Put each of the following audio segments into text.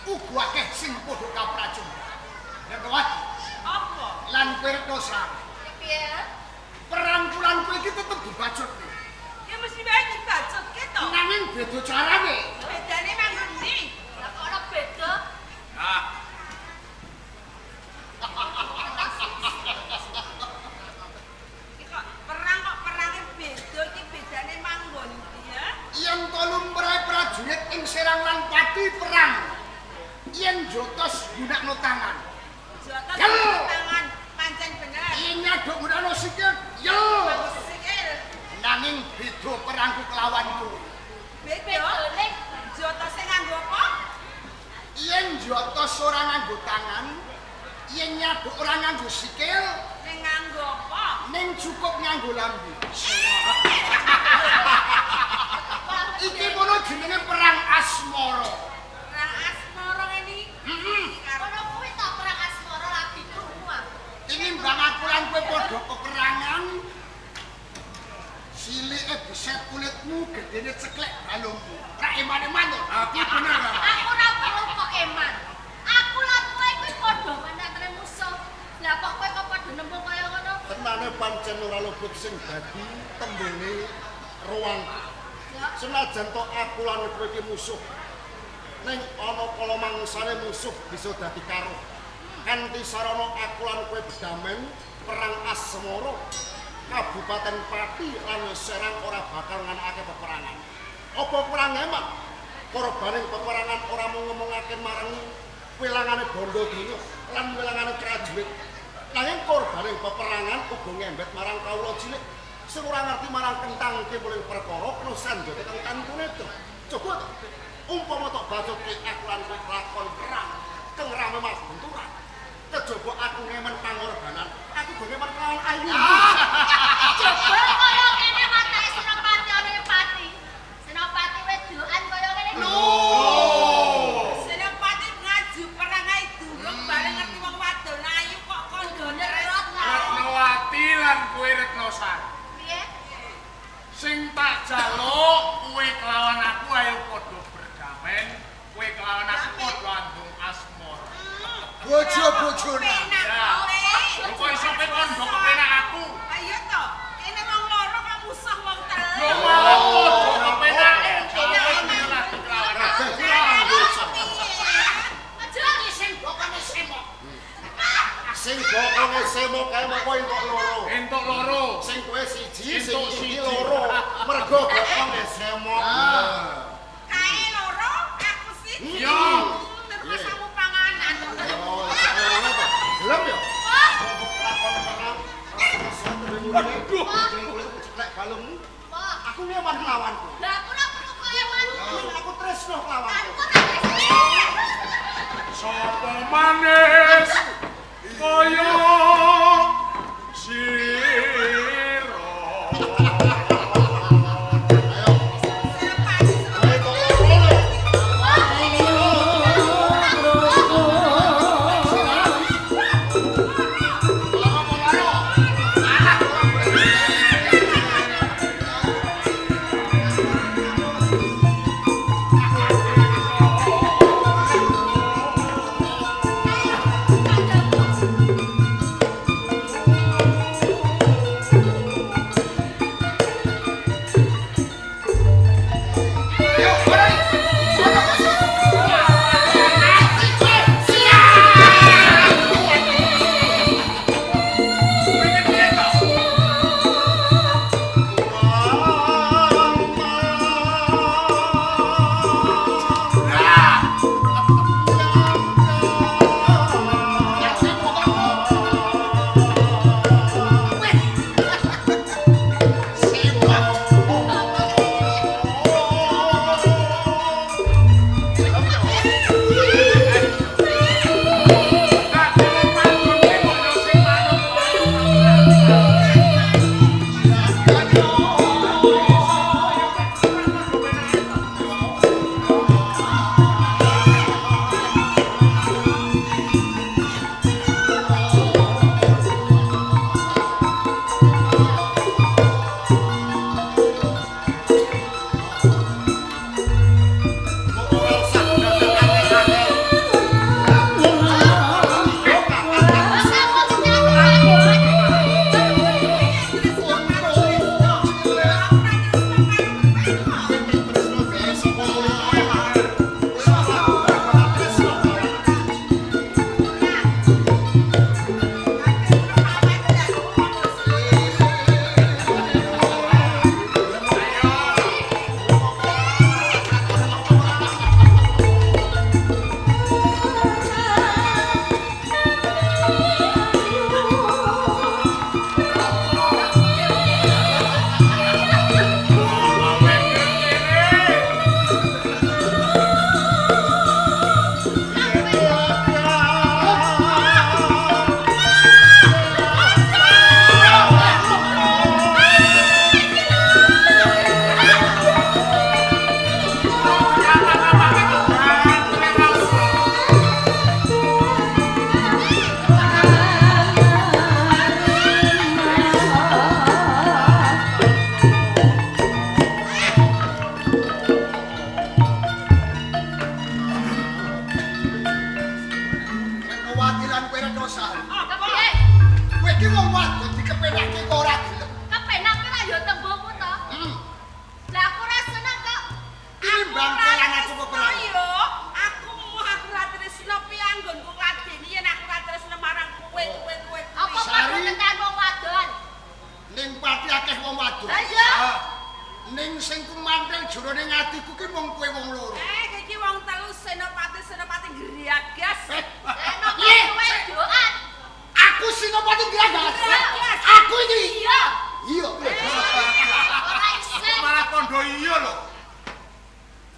Uga akeh sing padha kapracun. Retnowati. Apa? Lan kowe Retnosari. Piye? Perang kulan kowe iki tetep dibacutne. Ya mesti wae dibacutke to. Nanging beda carane. Bedane manggon ndi? Lah kok ora beda? Ah. Iki kok perang kok perange beda iki bedane manggon ndi ya? Yen to lumrahe prajurit ing Serang lan Pati perang. Yen jotos gunakno tangan. Jotos Yel. tangan pancen bener. Yen nyaduk gunakno sikil, yel. Nganggo sikil. Nanging beda perangku kelawan kowe. Beda. Bedone Jotose nganggo apa? Yen jotos ora nganggo tangan, yen nyaduk ora nganggo sikil, Ning nganggo apa? ning cukup nganggo lambe. Iki mono jenenge perang asmara. Perang asmara ngene iki. Heeh. Kono kuwi ta perang asmara lagi krungu aku. Tinimbang aku lan kowe padha peperangan, silike beset kulitmu, gedene ceklek balungmu. Ra eman-eman to. Aku bener. Aku ora perlu kok eman. Aku lan kowe kuwi padha menangne musuh. Lah kok kowe kok padha nembung kaya ngono? Tenane pancen ora luput sing dadi tembunge ruang. Senajan to aku lan kowe iki musuh. Ning ana kala mangsane musuh bisa dadi karuh. Kanthi sarana aku lan kowe bedamen perang asmara. Kabupaten Pati lan Serang ora bakal nganakake peperangan. Apa kurang eman? Korbaning peperangan ora mung ngomongake marang wilangane bondo donya lan wilangane prajurit. Nanging korbaning peperangan uga ngembet marang kawula cilik sing ora ngerti marang kentang kimuling perkara kena sanjata kang tantune to. Coba to. Umpama tok bacutke aku lan kowe lakon perang keng rame mas benturan. Kejaba aku ngemen pangorbanan, aku go ngemen kelawan ayu. Coba kaya ngene watake Senopati ana ing Pati. Senopati wedokan kaya ngene. Lho. Senopati ngaju perang ae durung bareng ngerti wong wadon ayu kok kandhane tresno. Retnowati lan kowe Retnosari. Piye? Sing tak jaluk kowe kelawan aku ayo padha berdamen, kowe kelawan aku padha andung asmara. Bojo-bojone. Penak Ya. kowe. Lho kok iso kowe kandha kepenak aku? Ayo to, kene wong loro kok musuh wong telu. Lho malah padha kepenake kok kowe lagi kelawan aku. Kabeh kuwi nganggo Aja Iki sing bokone semok. Sing bokonge semok kae moko entuk loro. Entuk loro. Sing kowe siji, sing Entuk iki siji. loro. Mergo bokonge semok. Kae loro, aku siji. Iya. Terus kamu panganan. Oh, saklorone to. Gelem ya? Lakon perang. Waduh, kulitku ceklek balungmu. Wah. Aku nyaman kelawanku. Lah aku ora perlu kok eman. Ning aku tresno kelawanku. Aku ora tresno. Sapa manis kaya sira. Ayo, Senopati, kowe entuk loro lho. Loro apa loro? Ah, ora boleh. Iki wong wadon dikepenake kok ora gelem. Kepenak ki ra ya tembungmu to. Lah aku ora seneng kok. Tinimbang kowe lan aku peperang. Yo, aku moh aku ora tresno piye anggonku ngladeni yen aku ora tresno marang kowe kowe kowe. Apa padha tekan wong wadon? Ning pati akeh wong wadon. Lah iya. Ning sing kumantil jroning atiku ki mung kowe wong loro. Eh, iki wong telu senopati senopati griagas. Senopati wedokan. Aku senopati griagas. Aku iki. Iya. Iya. Ora isin. Malah kondo iya lho.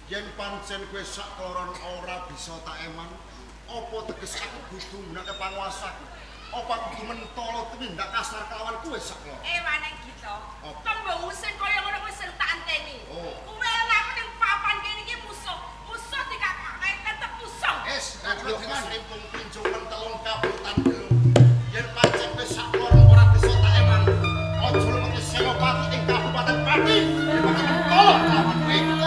Yen pancen kowe sak kloron ora bisa tak eman, apa teges aku kudu nggunakake panguwasaku? Apa kudu mentolo tumindak kasar kelawan kowe sak kloron? Eh, wane gitu. Tembung sing kaya ngono kuwi sing tak anteni. Oh. Kowe lan aku ning papan kene iki musuh. Musuh dikakake tetep musuh. Wis, aku srimpung pinjung mentelung kabutan gelung. Yen pancen kowe sak kloron ora bisa tak eman, aja lumeti Senopati ing Kabupaten Pati. Yen mentolo kelawan kowe.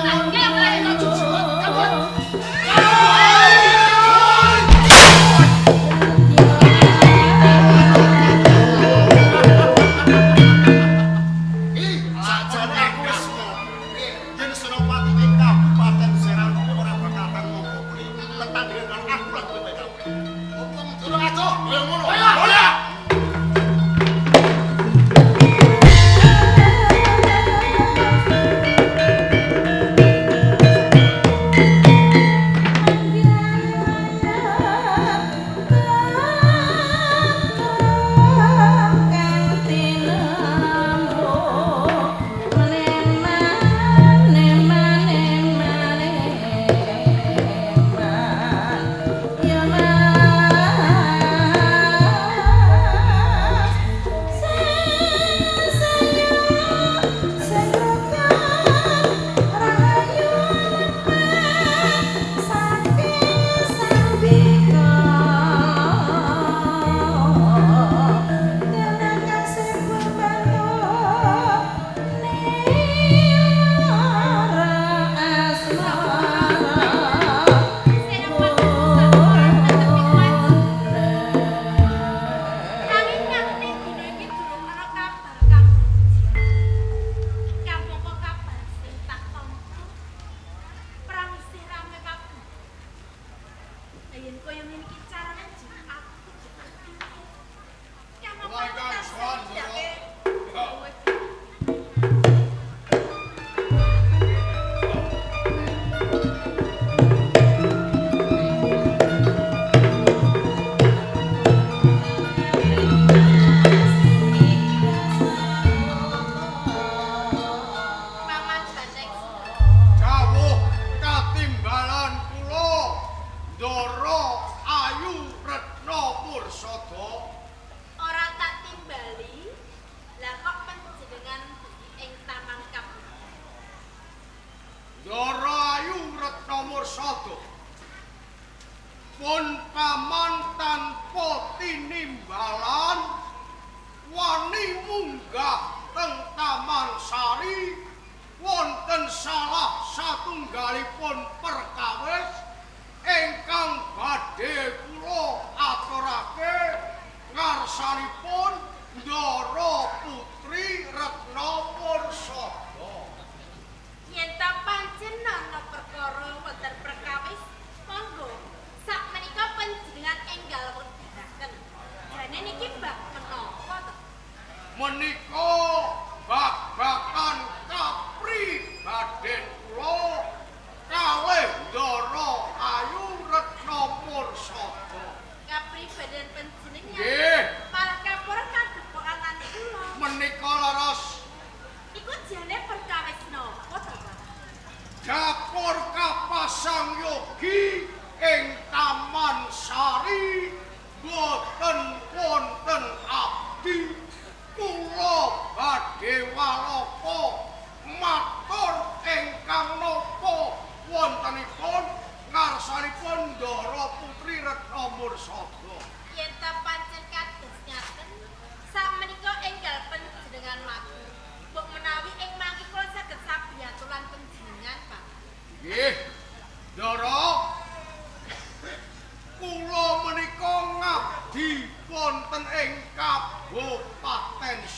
Kula menika ngabdi wonten ing Kabupaten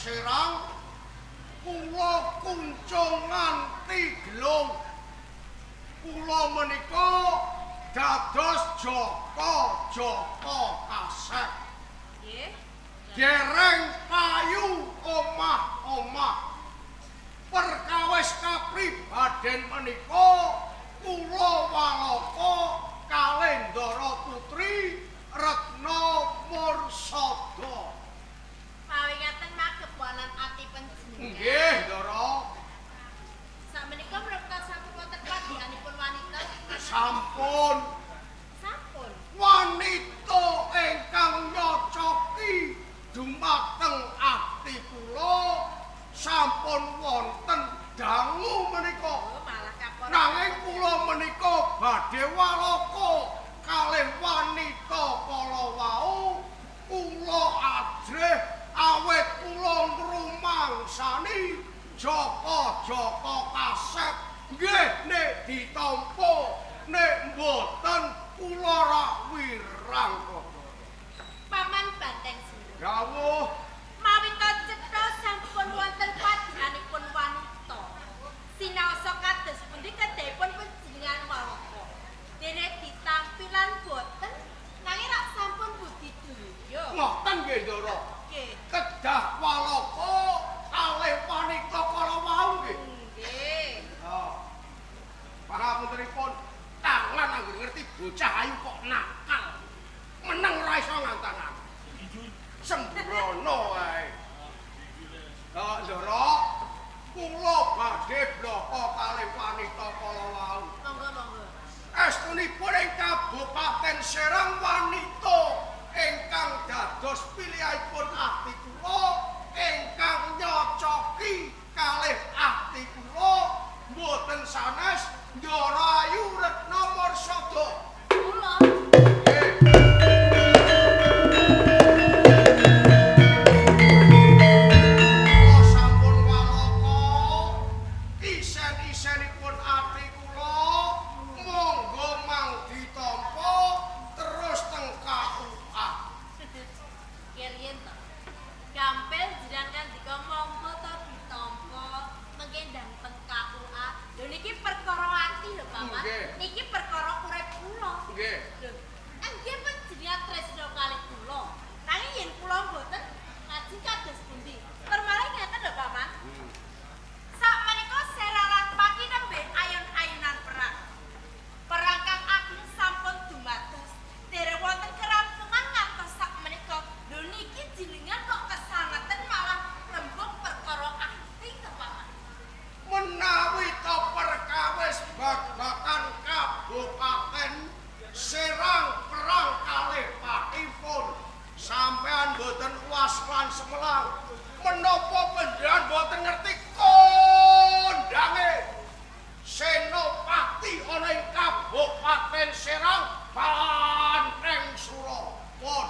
Serang kula kuncung nganti gelung. Kula menika dados jaka-jaka kasep. Nggih. Dereng payu omah-omah. Perkawis kapribaden menika kula walaka kalih Ndara Putri Retna Mursada. Mawi ngaten mageponan ati panjenengan. Nggih, Ndara. Sakmenika mrepta sampun wonten padianipun wanita. Sampun. Sampun. Wanita ingkang nyocoki dumateng ati kula sampun wonten dangu menika. Oh, malah kapor. Nanging kula menika badhe walaka kalih wanita kala wau kula ajrih awit kula ngrumangsani jaka-jaka kasep nggih nek ditampa nek mboten kula rak wirang kok. Paman Banteng Sura. Dawuh. Mawi ta cetha sampun wonten padianipun wanita. Sinaosa kados pundi kedhepun panjenengan walaka. Dene ditampilan boten nanging rak sampun budidaya. Ngoten nggih, Ndara. Nggih. Kedah walaka kalih wanita kala wau nggih. Nggih. Ha. Pangapuntenipun, tangan angger ngerti bocah ayu kok nakal. Meneng ora iso ngantanan. Sembrono wae. Ha, Ndara, kula badhe blaka kalih wanita kala wau. Monggo, monggo. Estunipun ing Kabupaten Serang wanita ingkang dados pilihanipun ati kula ingkang nyocoki kalih ati kula mboten sanes Ndara Ayu Retna Mursada. Kula. Kula sampun walaka isen-isenipun ati kula monggo mang ditampa terus teng KUA. Keriyen to. Gampil jiran kandika monggo to ditampa mengke ndang teng KUA. Lho niki perkara ati lho Paman. Niki perkara urip kula. Nggih. Lho, nggih panjenengan tresna kalih kula. Nanging yen kula mboten ngaji kados pundi? Permale ngeten lho Paman. Sakmenika Serang lan Pati nembe ayun-ayunan perang. Perang kang ageng sampun dumados. Dereng wonten kerampungan ngantos sakmenika. Lho niki jenengan kok kesangeten malah rembug perkara ati to Paman. Menawi to perkawis babagan Kabupaten Serang perang kalih Patipun sampean mboten uas lan semelang menapa panjenengan mboten ngerti kondange Senopati ana ing Kabupaten Serang Banteng Sura. Pun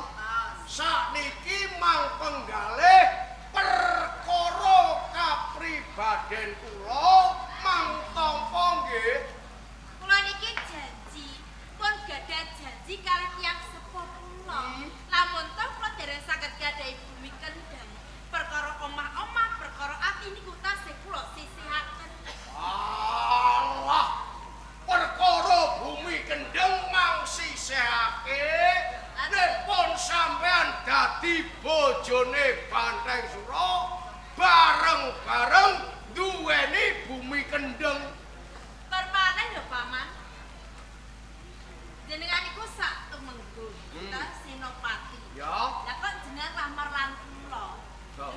sakniki mang penggalih perkara kapribaden kula mang tampa nggih. Kula niki janji, pun gadah janji kalih tiyang sepuh kula. Lamun to kula dereng saged gadhahi bumi kendhang. Perkara omah-omah, perkara ati niku tasih kula sisihaken. Alah, perkara bumi kendheng mang sisihake nek pun sampean dadi bojone Banteng Sura bareng-bareng duweni bumi kendheng. Permaneh lho Paman. Jenengan iku sak tumenggung, ta Senopati. Ya. Lah kok jenengan lamar lan kula.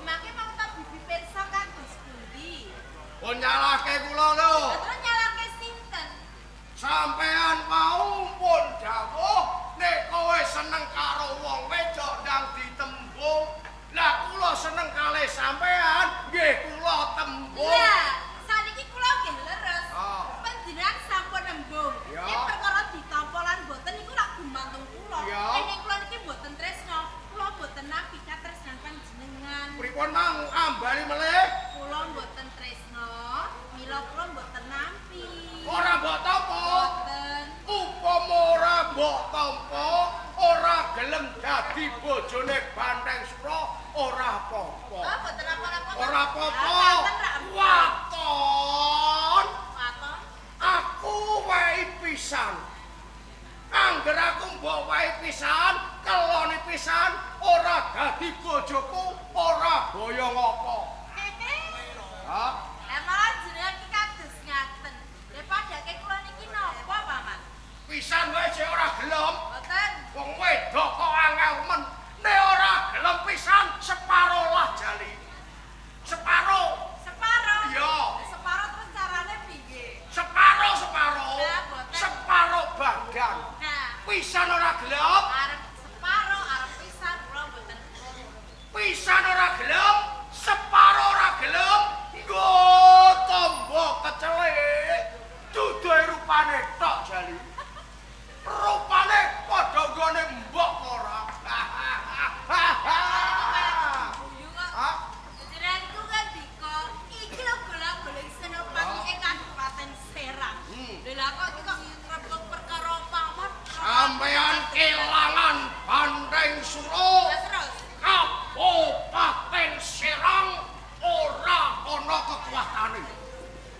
Mangke mau ta bibi pirsa kados pundi? Pun nyalahke kula lho. Lah terus nyalahke sinten? Sampean mau pun dawuh nek kowe seneng karo wong wedok ndang ditembung. Lah kula seneng kalih sampean, nggih kula tembung. Lah, saniki kula nggih leres. Oh. Panjenengan sampun nembung. Ya. Nek perkara ditampa lan mboten niku lak gumantung kula. Ya. Nek kula niki mboten tresna, kula mboten nampi katresnan panjenengan. Pripun mang ambali melih? Kula mboten tresna, mila kula mboten nampi. Ora mbok tampa. Mboten. Upama ora mbok tampa, ora gelem dadi bojone Banteng Sura, ora apa-apa. Oh, mboten apa. Ora apa-apa. Waton. Waton. Aku wae pisan. Angger aku mbok wae pisan, keloni pisan, ora dadi bojoku, ora boyong apa. Hah? Lah malah jenengan iki kados ngaten. Lah padake kula niki napa, Paman? Pisan wae sik ora gelem. Mboten. Wong wedok kok angel men. Nek ora gelem pisan separo lah jali. Separo. Separo? Iya. Separo terus carane piye? Separo, separo. Lah mboten. Separo badan. Nah. Pisan ora gelem. Arep separo, arep pisan kula mboten. Pisan ora gelem, separo ora gelem, nggo tombo kecelik. Duduhe rupane tok jali. Rupane padha nggone mbok ora. Guyu kok. Hah? Jenenganku kan dika, iki lho golak-golek Senopati ing Kabupaten Serang. Lha kok iki kok rembug perkara paman. Sampeyan kelangan Banteng Sura. Lah terus Kabupaten Serang ora ana kekuatane.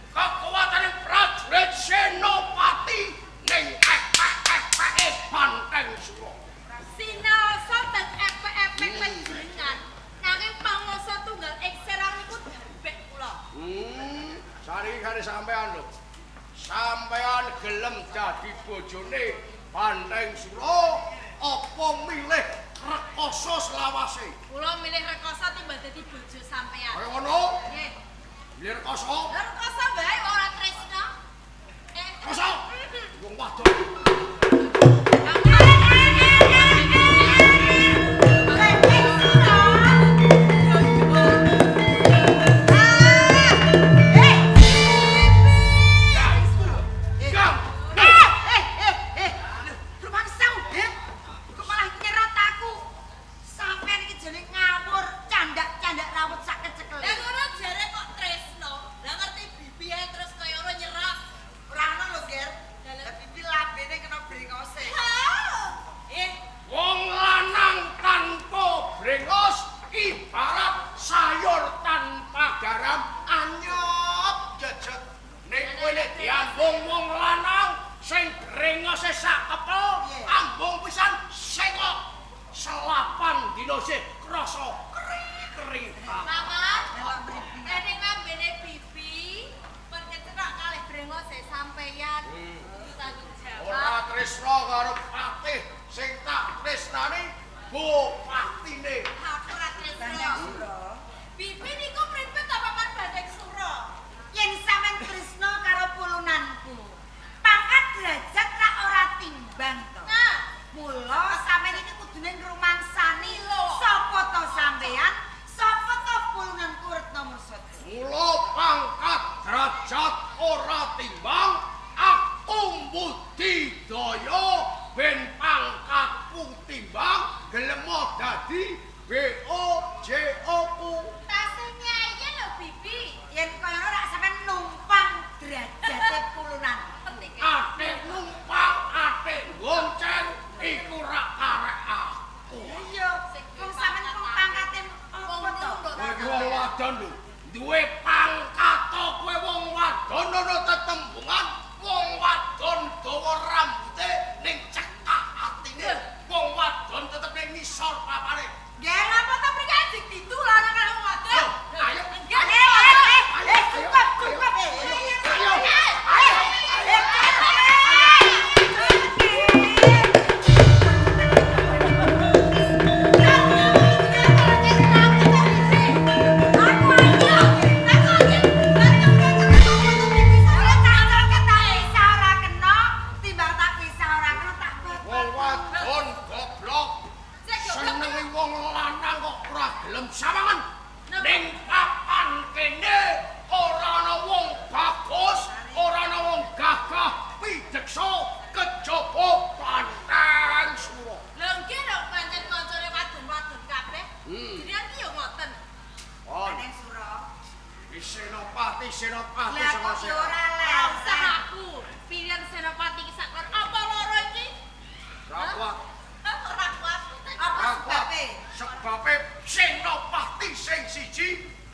Kekuatane prajurit Senopati ning epek-epeke Banteng Sura. Sinaosa teng epek-epek panjenengan. Nanging panguwasa tunggal ing Serang niku darbek kula. Saniki kare sampean lho. Sampean gelem dadi bojone Banteng Sura apa milih rekoso selawase? Kula milih rekoso timbang dadi bojo sampean. Kaya ngono? Nggih. Milih rekoso? Lah rekoso wae ora tresna. Rekoso. Wong wadon.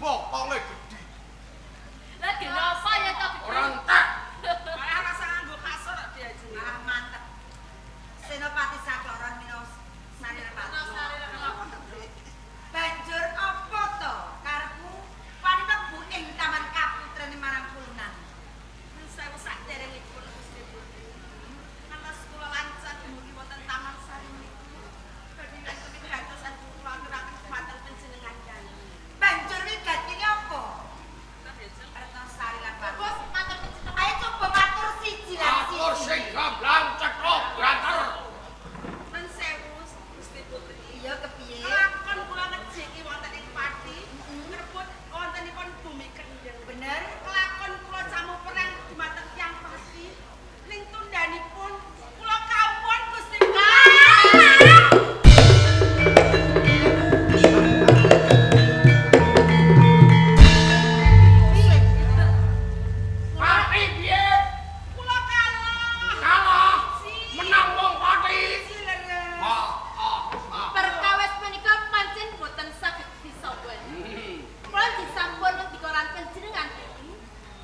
Bokonge gedhi. Lah kenapa ya to? Ora entek. Malah rasa nganggo kasur kok diajeni. Malah mantep. Senopati Sakloron minus Sarirapati. Banjur apa to karepmu wani mlebu ing Taman Kaputrene marang Kulunan? Sewu sakderengipun Gusti Putri. Ngantos kula lancar dumugi wonten Taman Sari niku. Badhe wonten pikantosan kula aturaken dhumateng panjenengan dalu. Banjur wigatine apa? Retno Sari lan Bos matur panjenengan. Ayo coba matur siji lan siji. Atur sing gamblang cetha banter. Men sewu Gusti Putri. Iya kepiye? Lakon kula ngejeki wonten ing Pati, ngrebut wontenipun bumi Kendeng. Bener? Kelakon kula camu perang dumateng tiyang Pati. Ning tundhanipun kula kawon Gusti Putri. Pati piye? Kula kalah. Kalah. Menang wong Pati. Sileres. Ah, ah, ah. Perkawis menika pancen boten saged disawen. Kula disampun ngendika lan panjenengan iki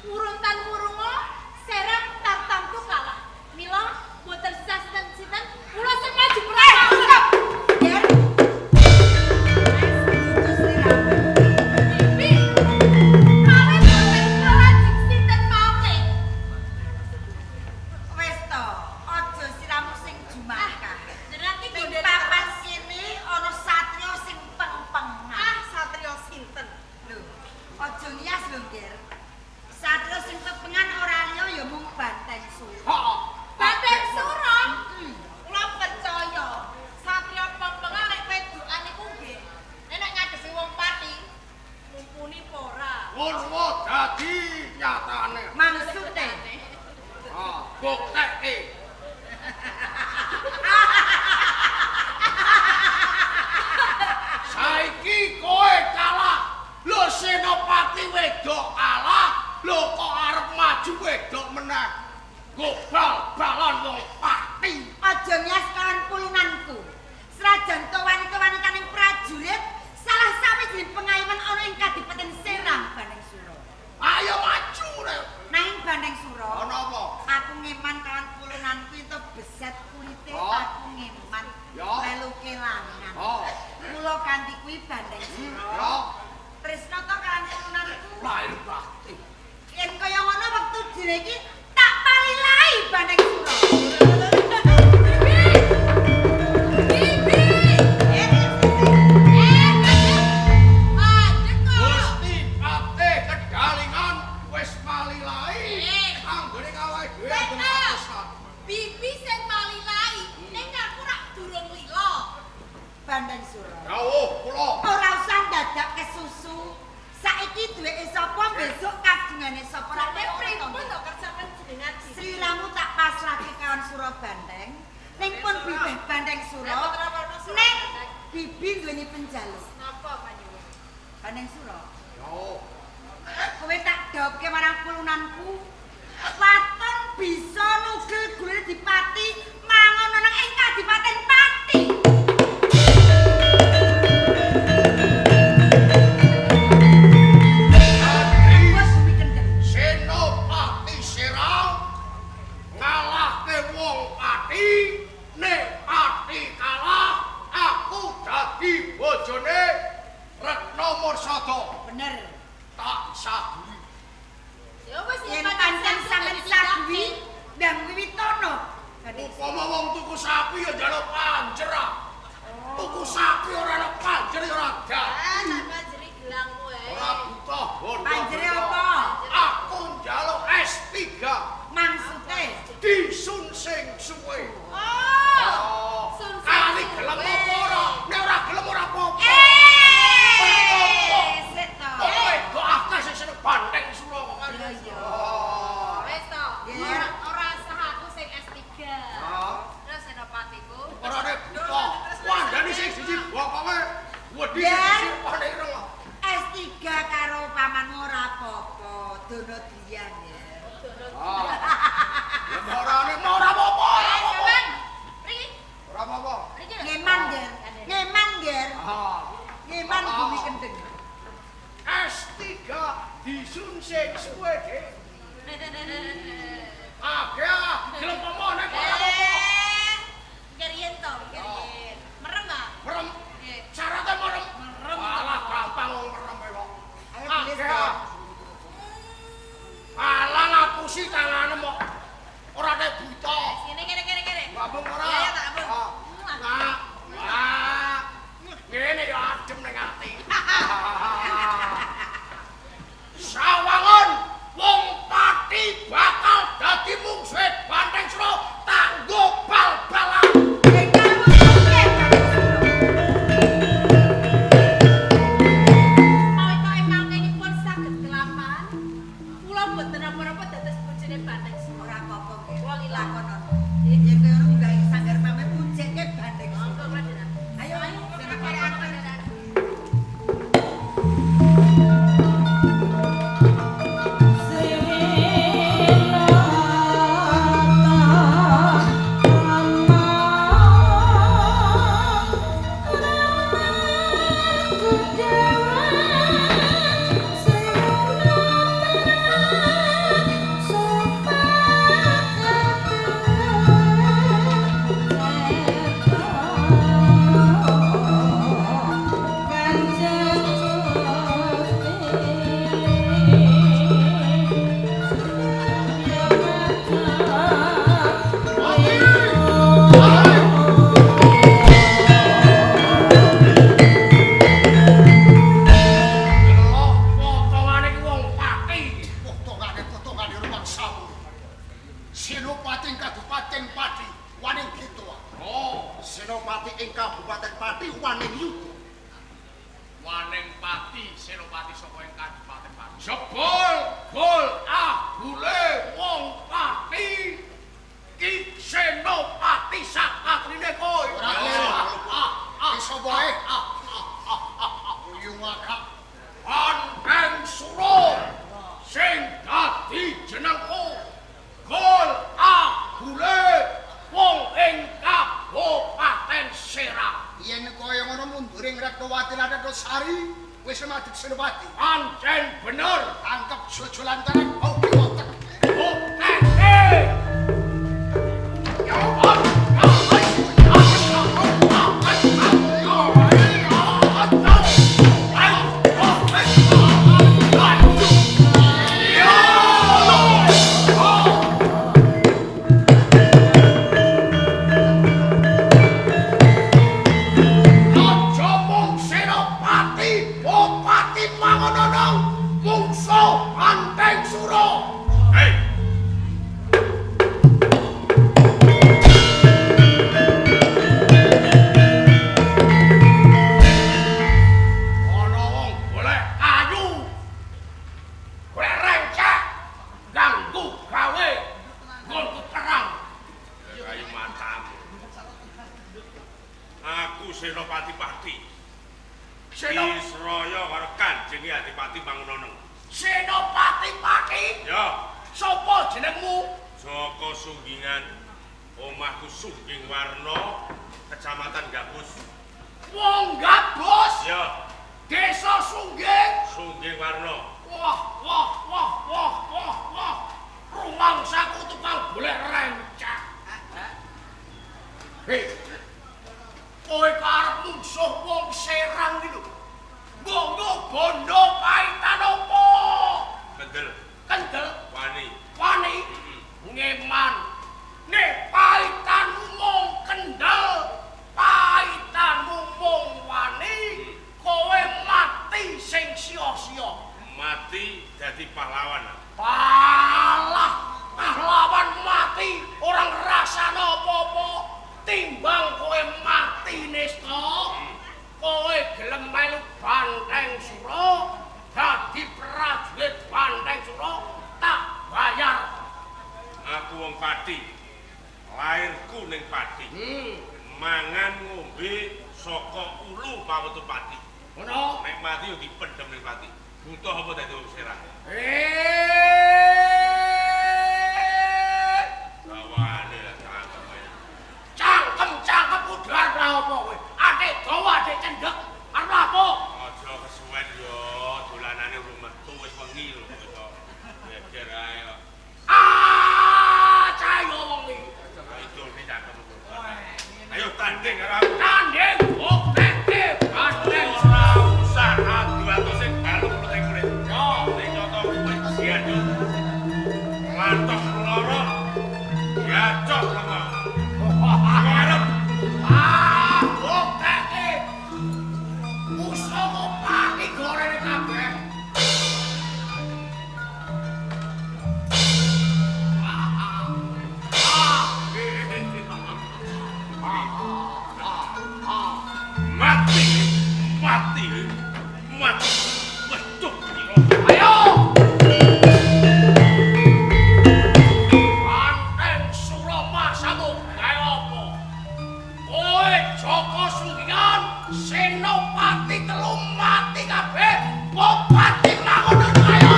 uruntan murunga serang tartamtu kalah. Mila boten sah sinten-sinten kula sing maju perang. Ger. Dudu sliramu. Bibi. Malih boten kula lajeng sinten malih. Wis to, aja sliramu sing jumangkah. Jenengan iki Ning gondel papan kene ana satriya sing peng-pengan. Ah, satria sinten? Lho, aja ngias lho, Ger. Satriya sing pepengan ora liya ya mung Banteng Sura. Heeh. Banteng Sura. Kula percaya satria pempengan lek wedokan niku nggih. Nek ngadepi wong Pati mumpuni apa ora. Purwa dadi nyatane. Maksude Ah, buktekke. Saiki kowe kalah. Lho Senopati wedok kalah, lho kok arep maju wedok menang. Gobal-balan wong Pati. aja ngias kawan pulunanku. Serajan to wanita-wanitaning prajurit salah sawijining pengayoman ana ing Kadipaten Serang Banteng Sura. Ayo maju rek. Nanging Banteng Sura, Ana apa? aku ngeman kawan pulunanku itu beset kulite Oh. aku ngeman Ya. melu kelangan. Oh. Mula kanthi kuwi Banteng Sura. Ya, Tresna to kawan pulunanku. lahir batin. Yen kaya ngono wektu dina iki tak palilai Banteng Sura. Bibi. Eh, Eh, mandek kok. Gusti Patih Kedalingan wis malilai. Eh. Anggone awake dhewe Sik, anggone ah. atusan. Bibi sing malilai, ning aku rak durung lila. Banteng Sura. Dawuh kula. Ora usah dadak kesusu. Saiki duweke sapa besok kagungane sapa ora Nek ora pripun to. to kersa panjenengan Bibi? Sliramu tak pasrahke kawan Sura Banteng. Ning pun bibih Banteng Sura. Ning bibi duweni penjaluk. Napa panyuwun? Banteng Sura, Yo. kowe tak dopke marang pulunanku. Waton bisa nugel gulune dipati mangon nang ing Kadipaten Pati. Dadi Wes bumi Kendeng. Senopati Serang ngalahke wong Pati, nek Pati kalah, aku dadi bojone Retno Mursada. Bener. Tak saduwi. Ya wis Yen pancen sampeyan saduwi ndang wiwitono. Banteng Sura. Upama wong tuku sapi ya njaluk panjer ah. Tuku sapi ora ana panjer ya ora dadi. Ah, tak panjeri gelangmu ae. Ora butuh bondo. Panjere apa? Aku njaluk S3 Maksude disun sing suwe. Oh. Sun sing Kali suwe. gelem apa ora? Nek ora gelem ora apa-apa. Eh, sik to. Kok wedok akeh sing seneng Banteng Sura kok kan. Iya, iya. Oh. Wis to. Iya. Ora ora sah aku sing S3. Ah. Terus senopatiku. Ora nek buta. Wandani sing siji bokonge wedi sing Yen. siji pane ireng. S3 karo pamanmu ora apa-apa, dono driyan ya. Ah. Ya ora nek ora apa-apa, ora Eh, apa-apa. sampean. Riki, Ora apa-apa. riki lho. Ngeman, Ger. Ngeman, Ger. Ah. Ngeman bumi Kendeng. S3 disunsing suwe, Dik. Akeh gelem apa nek ora apa. Ngeriyen to, ngeriyen. Merem ta? Merem. Syaratnya merem. Merem. Alah gampang wong merem e kok. Ayo bilis to. Alah ngapusi tangane mok. Ora nek buta. Kene kene kene kene. Ngambung ora? Iya, tak ambung. Nah. Nah. Ngene ya adem ning ati. Sawangun wong Pati bakal dadi mungsuhe Banteng Sura tanggo bal-balan. Mawita emangkenipun saged kelampahan. Kula mboten napa-napa dados bojone Banteng Sura. Ora apa-apa nggih. Kula lakonono. Yen kaya ngono gawe sanggar pamer pujekke Banteng Sura. Monggo Raden. Ayo, Ayo, ayo. Delok potongane iki wong Pati. Potongane rumangsamu. Senopati ing Kabupaten Pati Waning Gita. Oh, Senopati ing Kabupaten Pati Waning Yuda. Waning Pati, Senopati saka ing Kabupaten Pati. Jebol gol ahule wong Pati. Ki Senopati sakatrine kowe. Ora kleru. Iso wae. Uyung akak. Banteng Sura sing dadi jenengku. Gol ahule wong ing Kabupaten Serang. Yen kaya ngono munduring Retnowati lan Retnosari wis madeg Senopati. Pancen bener. Tangkep jojolantaran bau kiwotek. Bukteke. Aja mung Senopati, Bupati Mangonono, mungsuh Banteng Sura. Hei, Ana wong golek kayu. Golek rencek, ganggu gawe nggonku terang. Kayu matamu. Aku Senopati Pati. Israya karo Kanjeng Adipati Mangunono. Senopati Pati, Ya, sapa jenengmu? Joko Sunggingan. Omahku Sungging Warna, Kecamatan Gabus. Wong Gabus, Ya, Desa Sungging. Sungging Warna. Wah, wah, wah, wah, wah, wah. Rumangsaku tukang golek rencek. Hei. Kowe karep mungsuh wong Serang iki lho. Mbok bondo paitan apa? Kendel, Kendel wani. wani ngeman. Nek paitanmu mung kendel, paitanmu mung wani, kowe mati sing sia-sia. Mati dadi pahlawan. Palah, pahlawan mati ora ngrasakno apa-apa. Timbang kowe mati nista, kowe gelem melu Banteng Sura, dadi prajurit Banteng Sura, tak bayar. Aku wong Pati. Lairku ning Pati. Mangan ngombe saka ulu pawetu Pati. Ngono. Nek mati yo dipendhem ning Pati. Butuh apa dadi wong Serang? Gawane lah cangkem ae. Cangkem-cangkem kudu arep apa kowe? Adik dawa, adik cendhek, arep apa? Aja kesuwen yo, dolanane Mati. Mati. Mati. Waduh. Ayo. Banteng Suramasamu gawe apa? Kowe Joko Sunggingan Senopati telu mati kabeh. Bupati mangono ayo.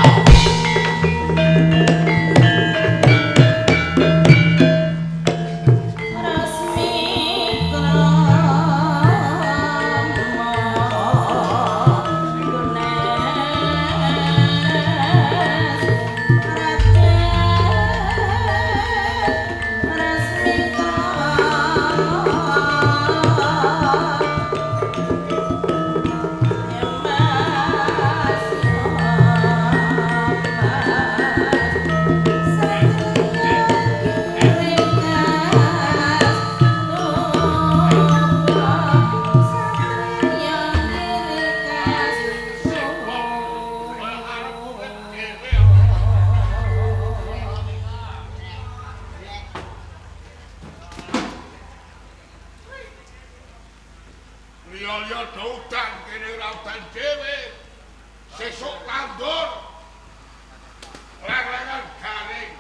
Liya-liya do udan kene ora udan dhewe. Sesuk tandur. Leng-lengan garing.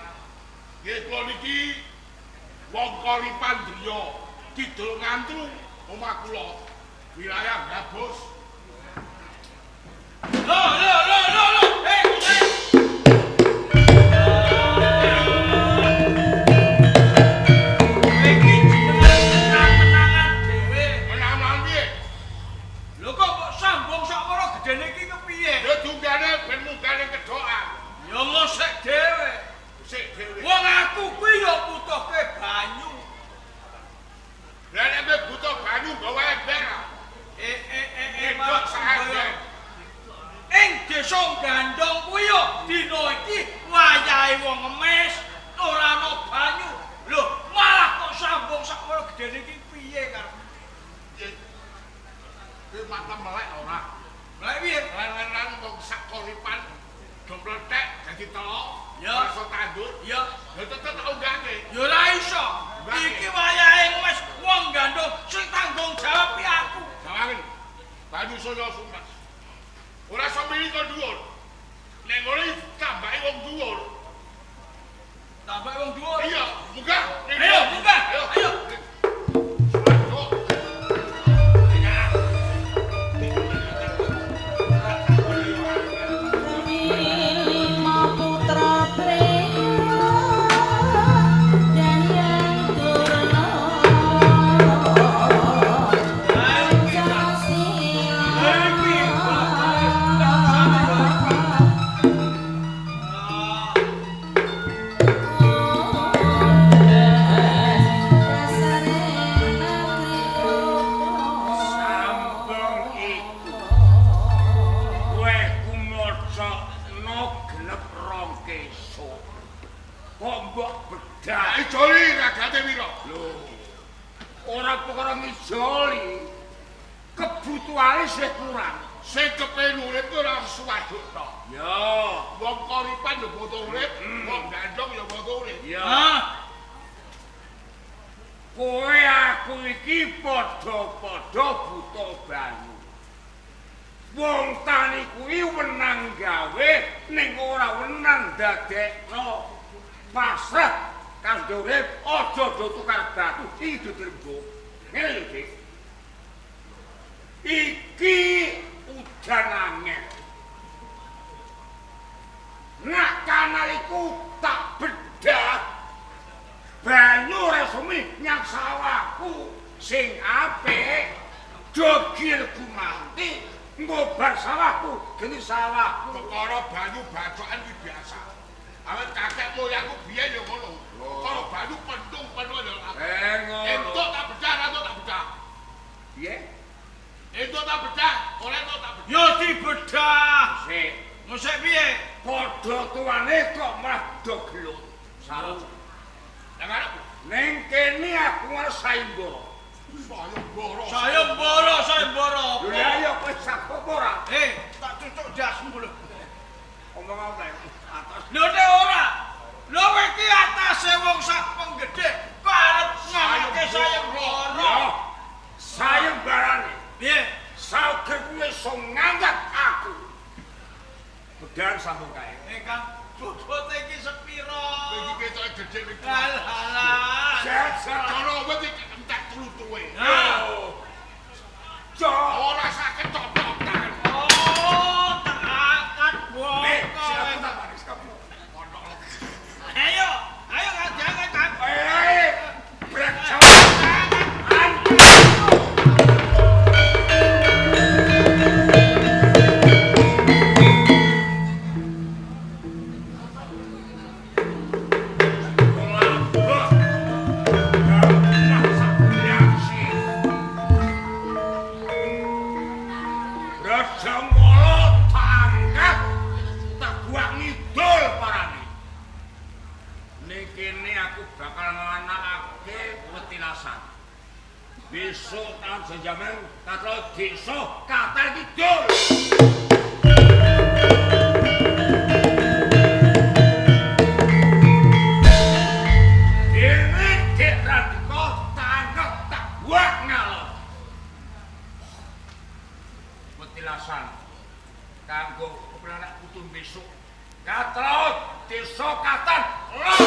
Nggih kula niki wong Koripan Driya, kidul Ngantru omah kula. Wilayah Gabus. Lho lho lho lho lho. Hei, hei. Iki jenengan menangan dhewe. Menangan piye? Lho kok mbok sambung sakmene gedene iki kepiye? Ya dunggane ben munggane kedhokan. Ya ngosek dhewe. Sik dhewe. Wong aku kuwi ya butuhke banyu. Lah nek kowe butuh banyu gawe ember. Malah sak ember. Ing desa Gandong kuwi ya dina iki wayahe wong ngemis, ora ana banyu. Lho, malah kok sambung sakmene gedene iki piye karepmu? Kowe mata melek ora? Melek piye? Leng-lengan wong sak Koripan do mlethek dadi telok. Ya. Iso tandur. Ya, Ya tetep tak unggahke. ya ora iso. Iki wayahe ngemis wong Gandong sing tanggung jawab ki aku. Sawangen. Banyu saya sumpah. Ora iso milih kok dhuwur. Nek ngono iki tambake wong dhuwur. Tambah wong dhuwur. Iya, munggah. Ayo, munggah. Ayo. Lima putra Priya dan yang Durna Sambung iku. Kowe kumocokno gelep rong keso. Kok mbok bedah? Ijoli ragate piro? Lho. Ora perkara ngijoli. Kebutuhane sih kurang. Sing kepen urip ku ora suwaduk tok. Ya. Wong Koripan ya butuh urip, wong Gandong ya butuh urip. Ya. Kowe aku iki padha-padha buta banyu. Wong tani kuwi wenang gawe ning ora wenang dadekno. Pasrah kanggo urip aja do tukar batu iki dirembuk. Ngene lho, Dik. Iki udan angel. Nak kanal iku tak bedah. Banyu ora sumi nyang sawahku sing apik dogilku mati ngobar sawahku geni sawahku. Perkara banyu bacokan kuwi biasa. Awet kakek moyangku biyen ya ngono. Perkara banyu pentung-pentung ya. Ngono. Entuk tak bedah, entuk tak bedah. Piye? Entuk tak bedah, ora entuk tak bedah. Ya dibedah. Sik. Mosek piye? Padha tuane kok malah do gelut. Saru. Lah karep Ning kene aku arep sayembara. sayembara. Sayembara, sayembara. Lha ya kowe sabuk ora? Tak cucuk ndasmu lho. Omong apa atas. Lho nek ora. Lho kowe iki atase wong sak penggedhe kok arep nganake sayembara. Sayembarane. Piye? iso ngangkat aku. Bedan sambung kae. Kang, bobote iki sepiro? Iki ketoke gedhe iki. Alah. Jajal cara wit iki entek tlutuhe. Jo, ora sakit tok-tokan. Oh, tak angkat bongko. Siapa tak baris kamu? Ayo, ayo Kang, diangkat Kang. Brek. Besok tahun sejaman katro desa Katal Kidul. Dene Dek Randika tangkep tak buat ngalor. Petilasan kanggo anak putu besok katro desa Katal Lor.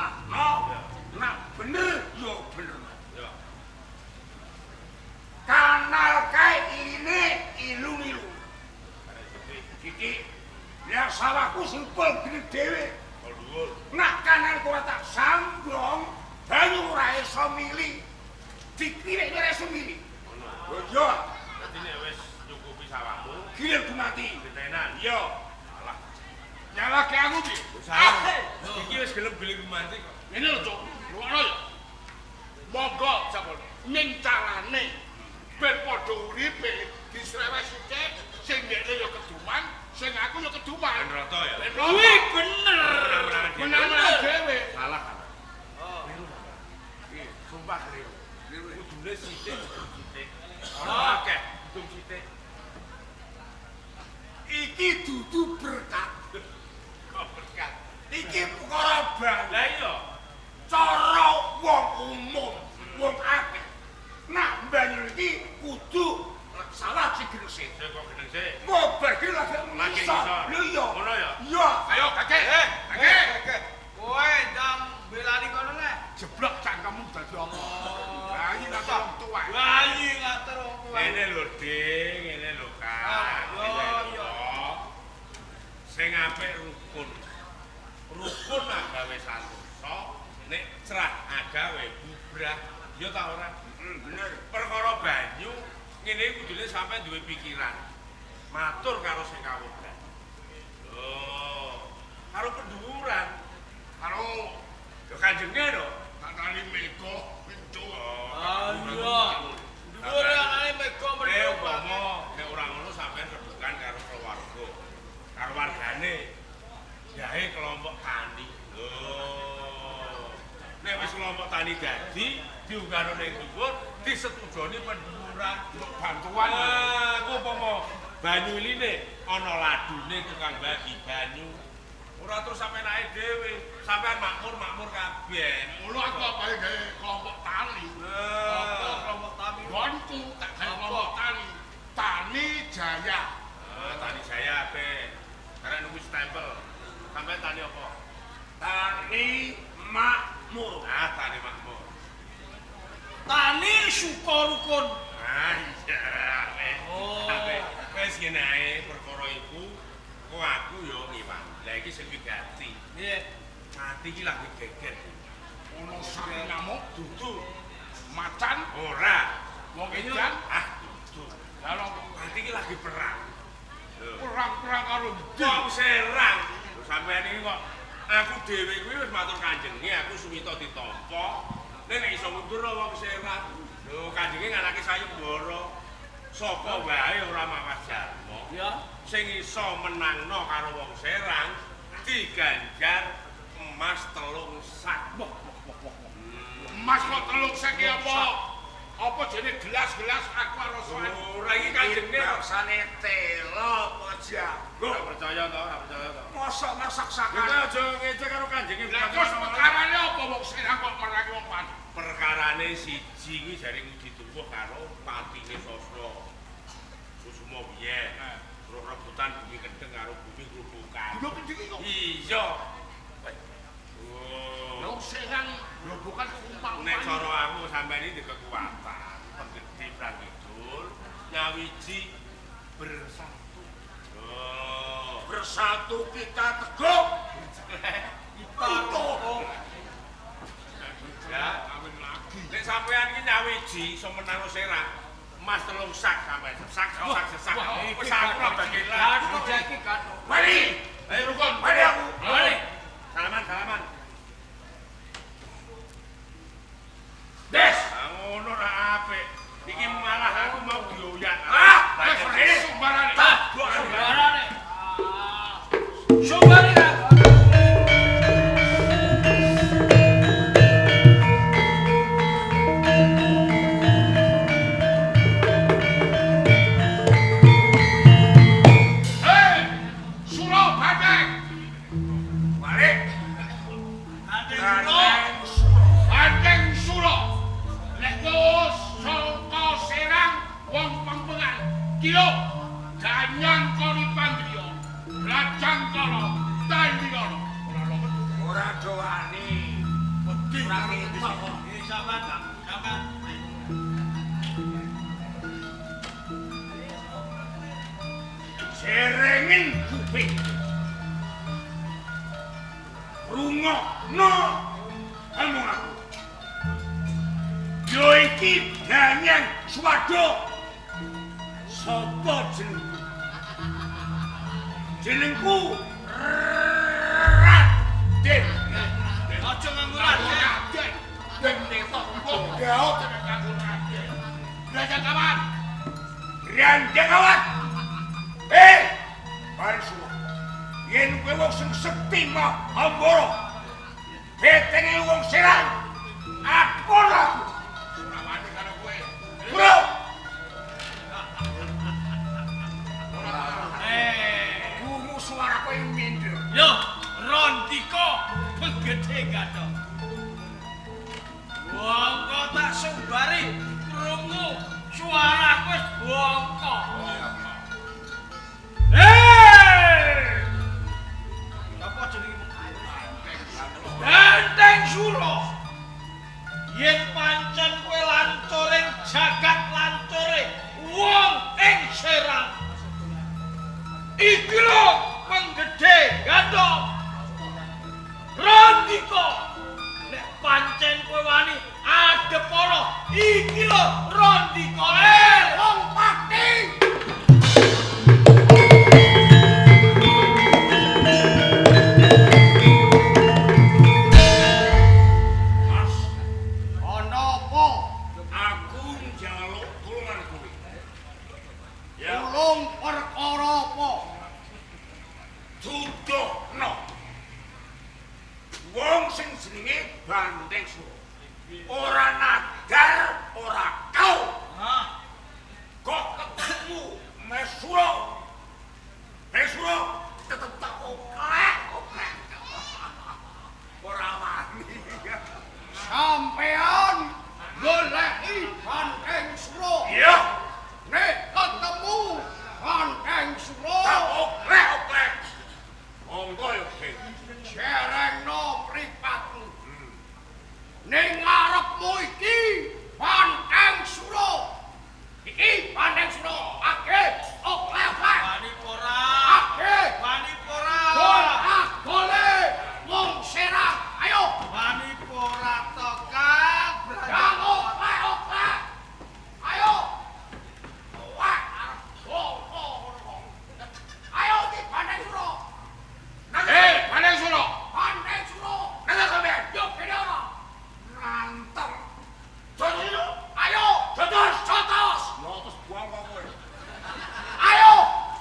Salahno, nak bener yo bener. Ya. Kanal kae iline ilu-ilu. Iki ya sawahku sempul gede dhewe. Nak kanal kowe tak sambung, banyu ora iso mili. Dikirik ora iso mili. Ngono. Iya. Dadi nek wis nyukupi sawahmu, gilir dumati. Ditenan. Iya. Salah. Nyalahke aku piye? Salah. Iki wis gelem gilir dumati kok. Ngene lho, Cuk. Rungokno ya. Monggo sampun ning carane ben padha uripe disrewes sithik sing ndekne ya keduman, sing aku ya keduman. Ben rata ya. Kuwi bener. Menang-menang dhewe. Salah kan. Oh. Sumpah keliru. Kudune sithik sithik. Ora akeh, hitung sithik. Iki dudu berkat. Kok berkat? Iki perkara banyu. Lah iya. Cara wong umum, wong akeh. Nak banyu iki kudu salah sing gresik. Sing kok geneng sik. Mobar ki lagi ngisor. Lho iya. Ngono ya? Iya. Ayo kakek. Kakek. Kowe ndang belani kono le. Jeblok cangkemmu dadi apa? Bayi ngatur wong tuwa. Bayi ngatur wong tuwa. Ngene lho, Ding, ngene lho, Kak. Yo yo. Sing apik rukun. Rukun agawe santosa, nek cerah agawe bubrah. Ya ta ora? Bener. Perkara banyu ngene iki kudune sampeyan duwe pikiran. Matur karo sing kawudan. Lho, karo pendhuwuran, karo ya kanjenge lho. Tak tali mega pintu. Ah iya. Dhuwur anane mega mendung. Umpama nek ora ngono sampeyan rebukan karo keluarga. Karo wargane. Gawe kelompok tani. Lho. Nek wis kelompok tani dadi diunggahno ning dhuwur, disetujoni pendhuwuran bantuan. Ah, ku umpama banyu iline ana ladune tukang bagi banyu. Ora terus sampeyan ae dhewe, sampeyan makmur-makmur kabeh. Ngono aku apae gawe kelompok tani. Apa kelompok tani? Gonku tak gawe kelompok tani. Tani Jaya. Ah, Tani Jaya ape. Karek nunggu stempel. Sampeyan tani apa? Tani Makmur. Ah, tani makmur. Tani Sukarukun. Ah iya, ape. Wis ngene ae perkara iku, kok aku yo ngiwang. Lah iki sing wigati. Piye? Ati iki lagi geger. Ono sapi ngamuk dudu macan ora. Wong edan ah dudu. Lah lha ati iki lagi perang. Perang-perang karo ndi? Wong Serang. Lho sampeyan iki kok aku dhewe kuwi wis matur kanjenge, aku suwita ditampa. Nek nek iso mundur wong Serang. Lho kanjenge ngalahke sayembara. Sapa wae ora mawas jarma. Ya. Sing iso menangno karo wong Serang diganjar emas 3 sak. Wah, wah, wah, wah. Emas kok 3 sak iki apa? Apa jenenge gelas-gelas aku rasane? Ora iki kanjenge bangsane telo apa jago. Ora percaya to, ora percaya to. Mosok masak-sakan. Kowe aja ngece karo kanjenge. Lah terus perkarane apa wong Serang kok merangi wong Pati? Perkarane siji kuwi jare ngudi tuwuh karo patine Sosro. Kusuma biyen. Terus rebutan bumi Kendeng karo bumi Grobogan. Lho Kendeng iki kok? Iya. Oh. Lho Serang Grobogan kok umpama. Nek cara aku sampeyan iki kekuatan, penggede Prang Kidul, nyawiji bersatu. Oh. Bersatu kita teguh. Kita rukun. Ya, kawin lagi. Nek sampeyan iki nyawiji iso menangno Serang, emas 3 sak sampeyan. Sak sak sak. Wis aku ora bagian lah. Iki gathuk. Mari. Ayo rukun. Mari aku. Mari. Salaman, salaman. Des. Ah ngono ra apik. Iki malah aku mau dioyak. Ah, wis sumbarane. Sumbarane. Sumbarane. Hei, Suro Bandeng. Balik. Bandeng Suro. Bandeng Suro. Nek wis saka Serang wong pempengan. Kilo Danyang Kori Pandriya. Brajangkara Tandiyana. Ora lho. Ora dowani. Ora ketok kok. Sampean, sampean. Serengin kuping. Rungokno omong aku. Yo iki Danyang Swadha. Sapa jenengku? Jenengku Raden. Aja nganggo Raden. Ben netok wong gaot nek nganggo Raden. Ranjang kawan. Ranjang kawan. Eh, bareng suwa. Yen kowe wong sing sekti Mahambara, betenge wong Serang, aku ora aku. Ora wani karo kowe. Bro. Krungu suara kowe minder. Yo, Rondika penggede gathok. Bongko tak sumbari krungu suaraku wis bongko. Hei! Apa jenenge? Banteng Sura. Yen pancen kowe lancuring jagat lancore wong ing Serang. Iki lho penggede gandong. Rondika. Nek pancen kowe wani adepana iki lho Rondika. Wong Pati. Mas, Ana apa? aku njaluk tulungan kowe. Ya, Tulung perkara apa? duduhno. Wong sing jenenge Banteng Sura. Ora nadar, ora kau. Hah? Kok ketemu Mesura. Mesura tetep tak oklek, oklek. Ora wani. Sampean goleki Banteng Sura. Iya, Nek ketemu Banteng Sura, tak oklek, oklek. Monggo yo, Dik. Jerengno mripatmu. Ning ngarepmu iki Banteng Sura. Iki Banteng Sura, akeh oklek-oklek. Wani ora? Akeh Wani ora? Gole wong Serang. Ayo, Wani ora to, Kang? ndang oklek-oklek. Ayo. Wah, arep bongko ngono. Ayo iki Banteng Sura. Hei, Banteng Sura. Banteng Sura. Nang sampean. Yo kene ora. Ranteng. Jotos. Ayo, Jotos. jotos. Yo terus buang kok kowe. Ayo,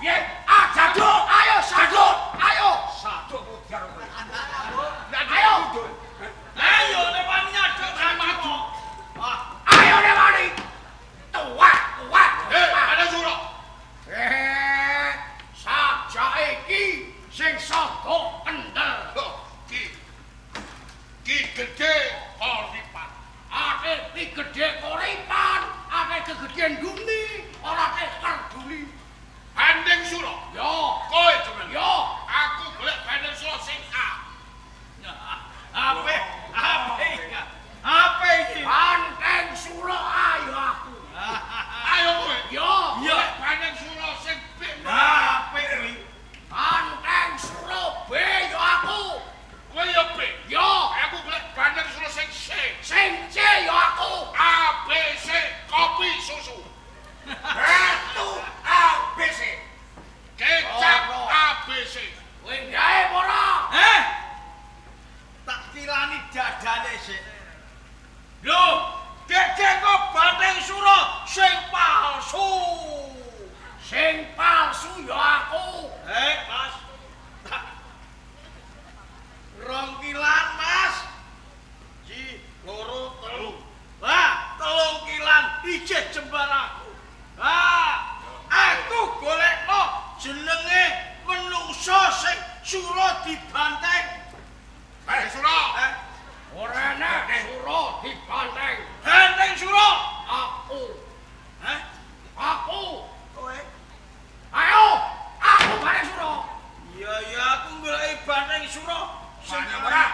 Piye? ah jaduk, ayo saduk, ayo. Saduk ujar kowe. Ayo. Ayo nek wani nyaduk maju. Wah, Ayo nek wani. Tuwek, tuwek. Hei, Banteng Sura. Eh, sajake iki sing saduk kendel. Loh, Ki. Ki gedhe koripan. Ate ki gedhe koripan, ate kegedhen guni, ora ate kerduli. Banteng Sura. Yo, Kowe jenenge. yo. Aku golek Banteng Sura sing A. ape ape iki? Ape iki? Banteng Sura ayo aku. Ayo kowe. Yo, Iya. Golek Banteng Sura sing B. Ape kuwi? Banteng Sura B yo aku. Kowe yo B. Yo, Aku golek Banteng Sura sing C. sing C yo aku. A B C kopi susu. Ratu A B C. Kecap A B C. Kowe gawe apa ora? Eh? Tak kirani dadane sik. Lho, gege kok Banteng Sura sing palsu. Sing palsu yo aku. Eh, Mas. Tak. Rong kilan, Mas. Ji, loro, telu. Lah, telung kilan ijih jembar aku. Ah, aku golekno jenenge menungso sing Sura dibanteng. Banteng Sura. Eh, Ora enak Sura dibanteng. Banteng Sura. Aku, Hah? aku. Kowe? Ayo, aku Banteng Sura. Iya, iya, aku goleki Banteng Sura. Sing Wani ora?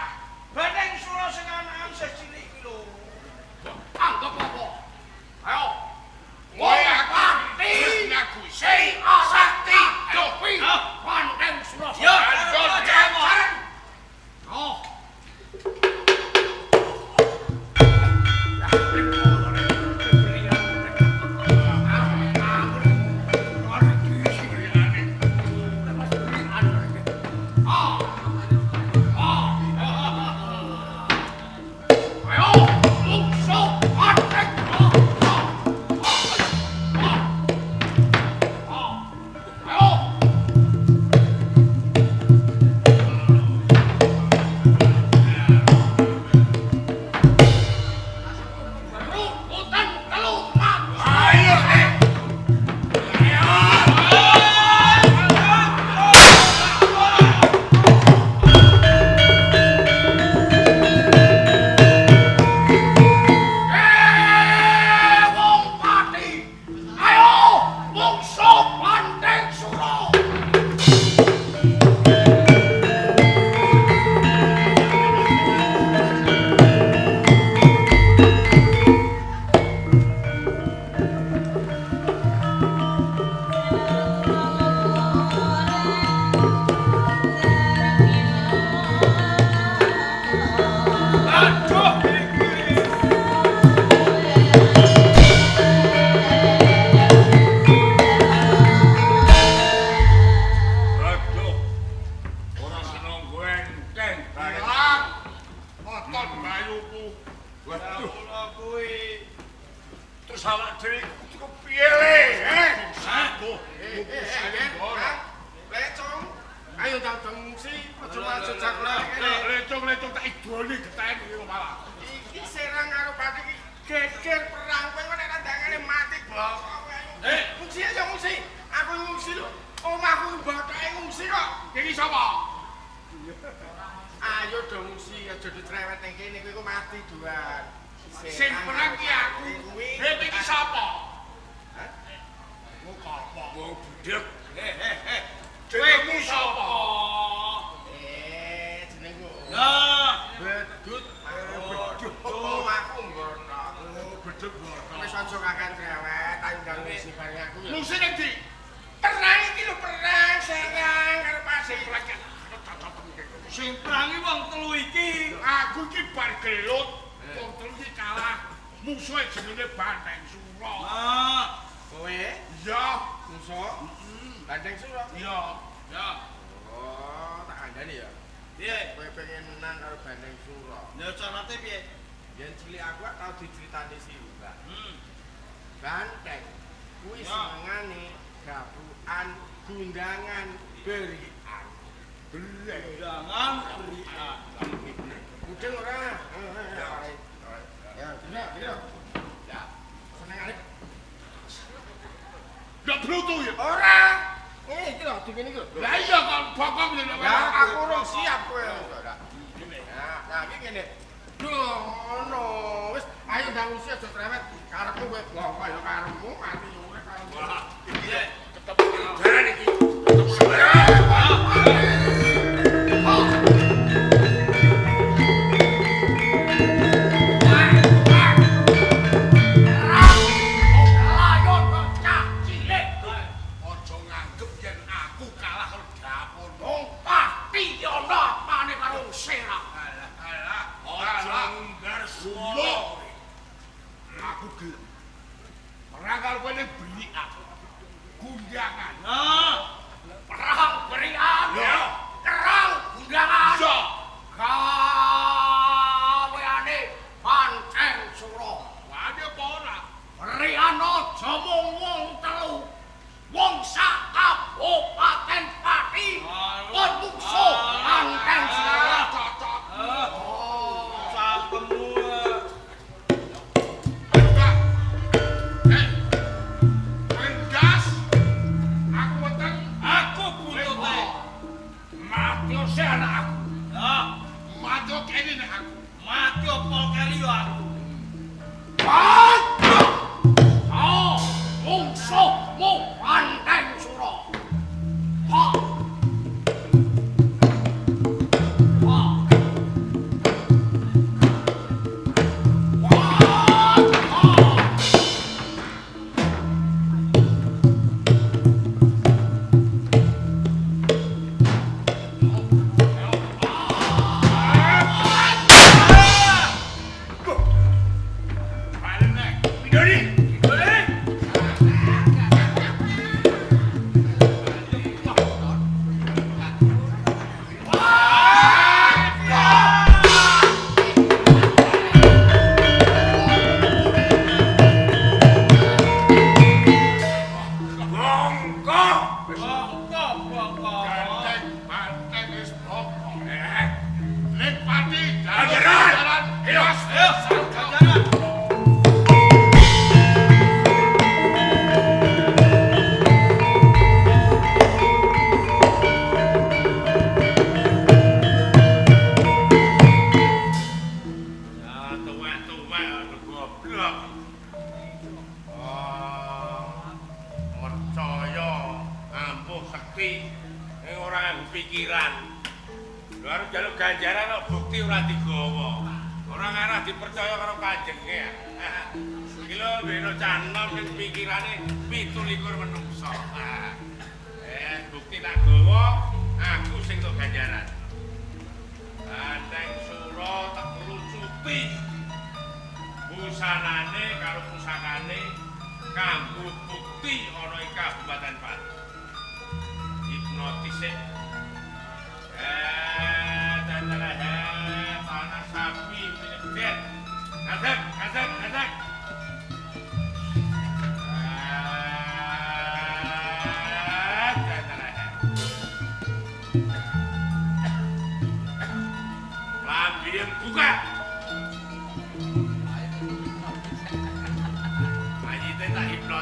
Pambayuku. Waduh, Kula kuwi. Terus awak dhewe kudu kepiye le? Eh, Aduh, Lecong. Ayo ndang ngungsi, aja maju jagoan kene. Lecong-lecong tak idoni getahen iki malah. Iki serang karo Pati iki geger perang kowe nek randangane mati bloko kowe. Ngungsi aja ngungsi. Aku ngungsi lho. Omahku mbotoke ngungsi kok. Iki sapa? Ayo do ngungsi, aja dicerewet ning kene kowe mati duan. Sing perang ki aku. Heh iki sapa? Hah? Wong apa? Wong budhek. Heh. Jenengmu sapa? Jenengku. Nah, Bedut. Bedut. Omahku mbotok. Oh, bedut mbotok. Wis aja kakean cerewet, ayo ndang ngungsi bareng aku ya. Ngungsi ning ndi? Perang iki lho perang serang karo Pati. Sing perang ki sing perang iki wong telu iki. Aku iki bar gelut, wong telu iki kalah. Musuhe jenenge Banteng Sura. Ah, kowe? Iya, musuh. Banteng Sura. Iya. Ya. Oh, tak kandhani ya. Piye? Kowe pengen menang karo Banteng Sura. Ya carane piye? Yen cilik aku tau diceritani si Mbah. Banteng kuwi senengane gabrukan gundangan berian. Gundangan berian. Mudeng ora? Ya, dina, dina. Ya. Senengane ndak blutu ya? Ora. Iki lho, dingin iki lho. Lah iya kok bokong lho. Lah aku urung siap kowe. Nah, iki ngene. Lho, ngono. Wis, ayo ndang ngungsi aja cerewet. Karepmu kowe bongko ya karepmu, mati urip karepmu. Wah, iki ketemu jaran iki. Tanah sapi.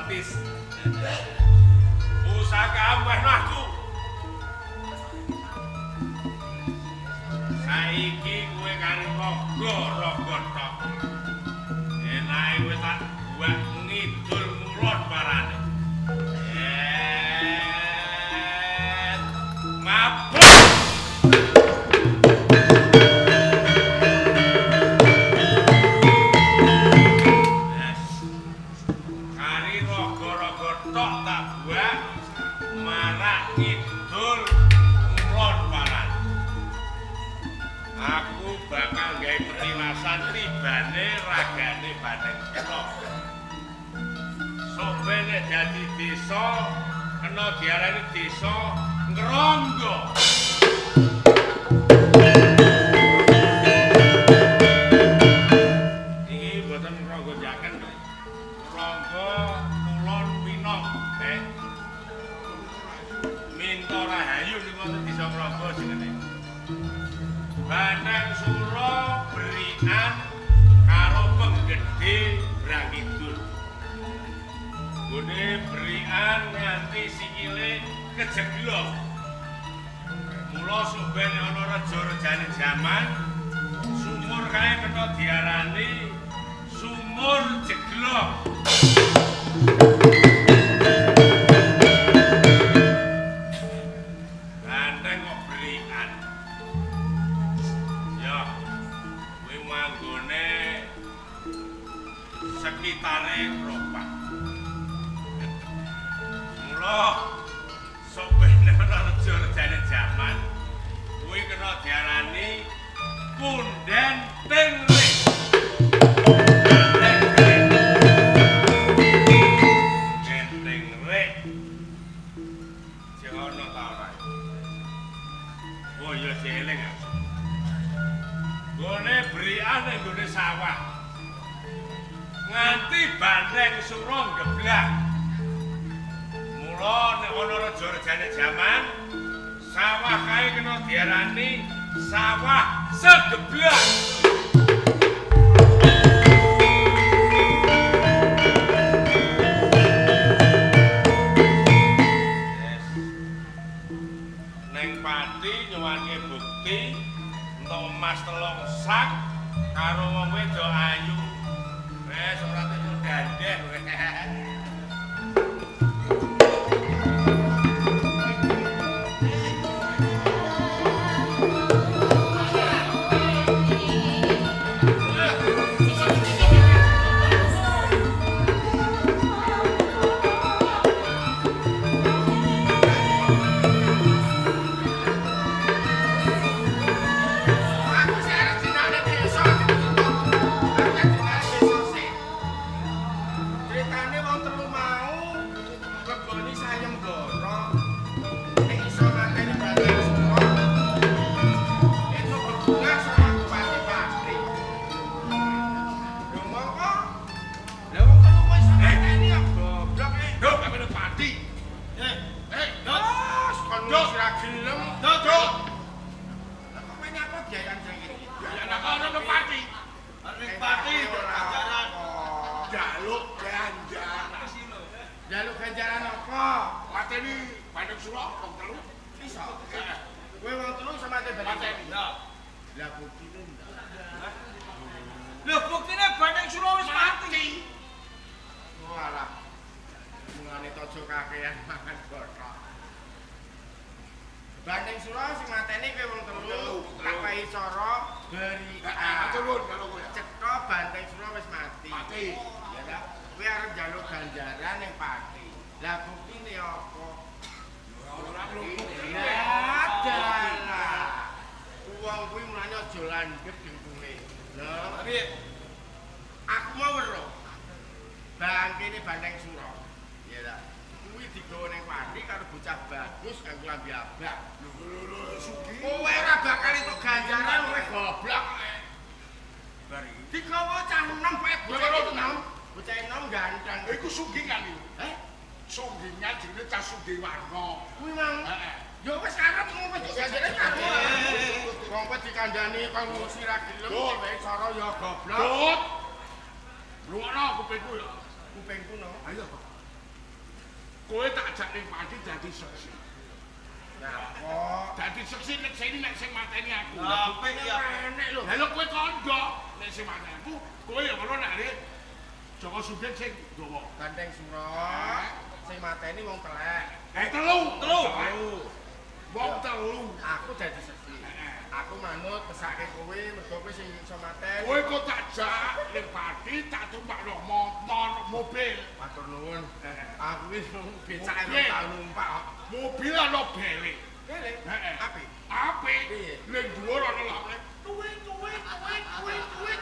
Petis. Pusaka wehno aku. Saiki kowe karo raga-raga tok. Enake kowe tak buat ngidul ngulon parane. Mabuk. Kari raga-raga tok tak buat marak ngidul ngulon parane. Aku bakal gawe petilasan tibane ragane Banteng Sura. Sok ben nek dadi desa kena diarani desa Ngronggo. Iki mboten Ngronggo Jaken. Ngronggo Kulon Winong, Minto Rahayu niku wonten desa Ngronggo jenenge. Banteng Sura berian karo penggede Brang Kidul. Gone berian nganti sikile kejeglok. Mula sok ben ana reja-rejane jaman, sumur kae kena diarani sumur jeglok. Banteng kok berian. Ya, kuwi manggone sekitare Kropak. Mula sok ben ana reja-rejane jaman, kuwi kena diarani punden tengrik. Tengrik. Jek ana ta ora? Oh iya jeling aku. Gone berian ning gone sawah. Nganti Banteng Sura nggeblak. Mula nek ana reja-rejane jaman, sawah kae kena diarani sawah segeblak. Yes. Neng Pati nyuwunke bukti entuk emas 3 sak karo wong wedok ayu. Wes ora tetu dandeh. Aku sih arep dinane desa ditutup. Aku kan dinane desa sih. Ceritane wong telu mau leboni sayembara. Nek iso mateni Banteng Sura. Itu berbunga sama Bupati Pati. Lho mongko. Lah wong telu kok iso mateni ya goblok eh. Nduk, kami nang Pati. Nduk. Kon wis ra gelem. Nduk, Nduk. Lah kok kowe nyapa biayan sing iki? Ya nek ana nang Pati. Ning Pati ganjaran. Jaluk ganjaran. Jaluk ganjaran apa? Mateni Banteng Sura wong telu. Iso. Kowe wong telu iso mateni Banteng. Mateni. Lah buktine ndak? Lho buktine Banteng Sura wis mati. Walah. Mulane tojo kakean mangan bothok. Banteng Sura sing mateni kowe wong telu, tak wae cara berian. Matur nuwun karo kowe. Cetha Banteng Sura wis mati. Mati. Ya ta? Kowe arep njaluk ganjaran ning Pati. Lah buktine apa? Ora bukti. Lah dalah. Wong kuwi mulane aja landhep dengkule. Lho, Piye? aku mau weruh. Bangkene Banteng Sura. Ya ta? Kuwi digawa ning Pati karo bocah bagus kanggo lambe abang. Lho, sugih. Kowe ora bakal entuk ganjaran kowe goblok. Bar iki. Digawa cah enom pokoke bocah Lho, enom. Bocah enom ganteng. Iku sunggingan iki. Eh, Sunggingan jenenge cah Sunggiwarna. kuwi mang. Heeh. Ya wis karepmu wis ganjarane karepmu. Wong kowe dikandani kon ngurusi ra gelem Dut. wae cara ya goblok. Dut. Rungokno kupingku ya. Kupingku no. Ayo. Kowe tak ajak ning pati dadi seksi. Napa? Dadi seksi nek sini nek sing mateni aku. Apik ya. Enek lho. Lah lho kowe kandha nek sing mateni aku, kowe ya ngono nek arek Joko Sugih sing nggawa. Gandeng Sura sing mateni wong telek. Eh telu, Telu. Wong telu. Aku dadi seksi. Aku manut mesake kowe mergo kowe sing iso mateni. Kowe kok tak jak ning pati tak tumpakno motor, mobil. Matur nuwun. Aku wis becake Mobil. tau numpak kok. Mobil ana bele. Kene. Heeh. Apik. Apik. Piye? Ning dhuwur ana lake. Tuwit tuwit tuwit tuwit tuwit.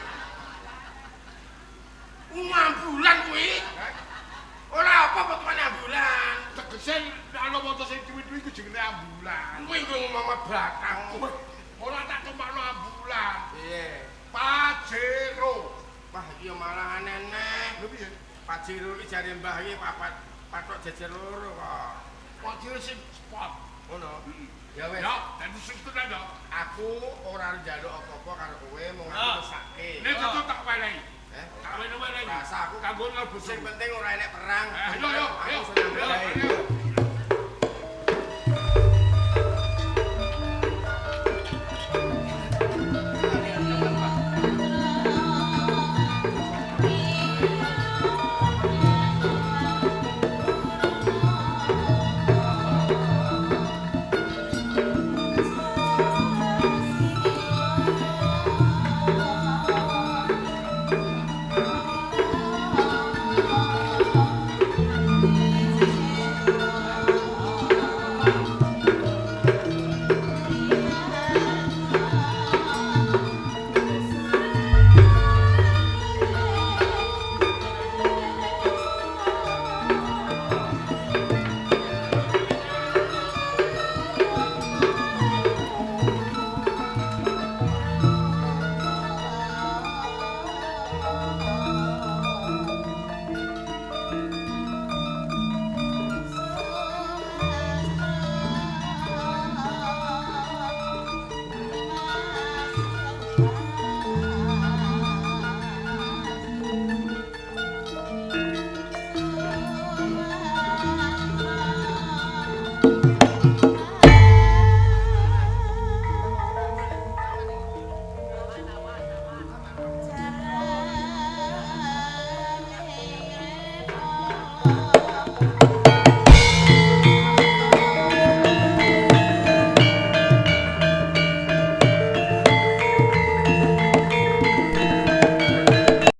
Ambulan kuwi. Ora apa pokoke ambulan. Tegese ana motor sing tuwit-tuwit iku jenenge ambulan. Kuwi nggo ngomong belakang. Ora tak tumpakno ambulan. Piye? Pajero. Wah, iki malah aneh. Lho piye? Pajero iki jare mbah iki papat patok jejer loro kok. Pajero sing spot. Ngono. Ya wis. Ya, dadi sing tenan ya. Aku ora njaluk apa-apa karo kowe, mung aku mesake. Nek tetep tak wenehi. Eh? Tak wenehi. Rasa aku kanggo mlebu sing penting ora enek perang. Ayo yo, ayo. Aku seneng gawe.